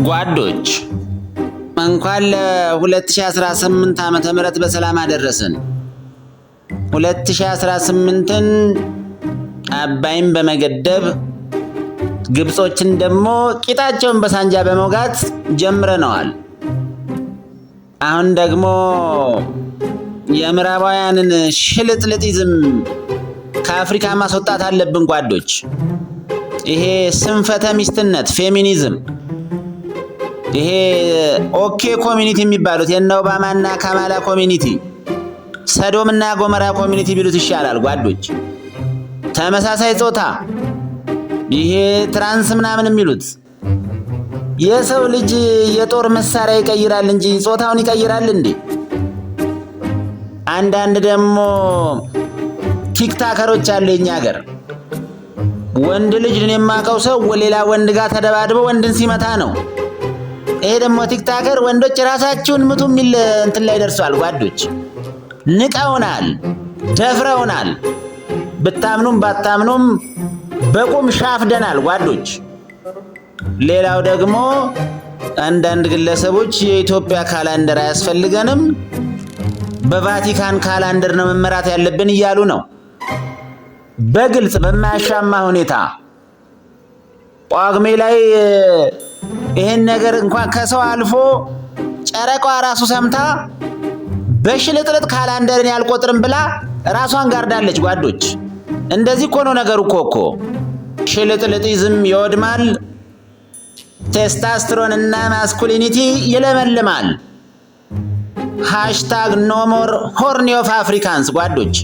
ጓዶች፣ እንኳን ለ2018 ዓመተ ምህረት በሰላም አደረሰን። 2018ን አባይን በመገደብ፣ ግብጾችን ደግሞ ቂጣቸውን በሳንጃ በመውጋት ጀምረነዋል። አሁን ደግሞ የምዕራባውያንን ሽልጥልጢዝም ከአፍሪካ ማስወጣት አለብን ጓዶች። ይሄ ስንፈተ ሚስትነት ፌሚኒዝም፣ ይሄ okay community የሚባሉት የነ ኦባማና ካማላ community፣ ሰዶምና ጎመራ community ቢሉት ይሻላል ጓዶች። ተመሳሳይ ጾታ፣ ይሄ trans ምናምን የሚሉት፣ የሰው ልጅ የጦር መሳሪያ ይቀይራል እንጂ ጾታውን ይቀይራል እንዴ? አንዳንድ ደግሞ ቲክታከሮች አሉ የኛ ሀገር። ወንድ ልጅ፣ እኔ የማውቀው ሰው ሌላ ወንድ ጋር ተደባድቦ ወንድን ሲመታ ነው። ይሄ ደግሞ ቲክታከር ወንዶች ራሳችሁን ምቱ የሚል እንትን ላይ ደርሷል። ጓዶች፣ ንቀውናል፣ ደፍረውናል። ብታምኑም ባታምኑም በቁም ሻፍደናል ጓዶች። ሌላው ደግሞ አንዳንድ ግለሰቦች የኢትዮጵያ calendar አያስፈልገንም፣ በቫቲካን calendar ነው መመራት ያለብን እያሉ ነው። በግልጽ በማያሻማ ሁኔታ ጳጉሜ ላይ ይሄን ነገር እንኳን ከሰው አልፎ ጨረቃዋ ራሱ ሰምታ በሽልጥልጥ calendar ን ያልቆጥርም ብላ ራሷን ጋርዳለች። ጓዶች፣ እንደዚህ እኮ ነው ነገሩ እኮ። ሽልጥልጢዝም ይወድማል፣ ቴስታስትሮን እና masculinity ይለመልማል። #NoMoreHorny of Africans ጓዶች።